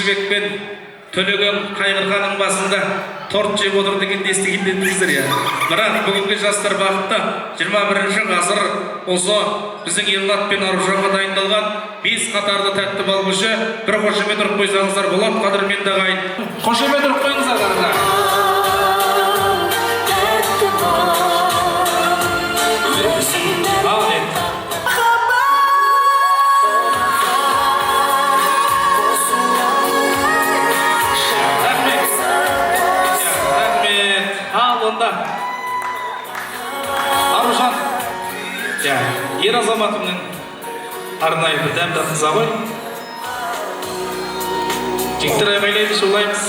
Жібек пен Төлеген қайғырғанның басында торт жеп отыр дегенді естіген едіңіздер, иә. Бірақ бүгінгі жастар бақытты, 21 ғасыр. Осы біздің Ернат пен Аружанға дайындалған бес қатарлы тәтті бал көже, бір қошемет ұрып қойсаңыздар болады, қадірменді ағайын. Қошемет ұрып қойыңыздар, қарында. Тәтті бал өзіңді. Ал енді. Рахмет. Иә, рахмет. Ал онда, Аружан, иә, ер азаматымның арнайы бір дәм татқыза ғой. Жігіттер, айғайлаймыз, шулаймыз.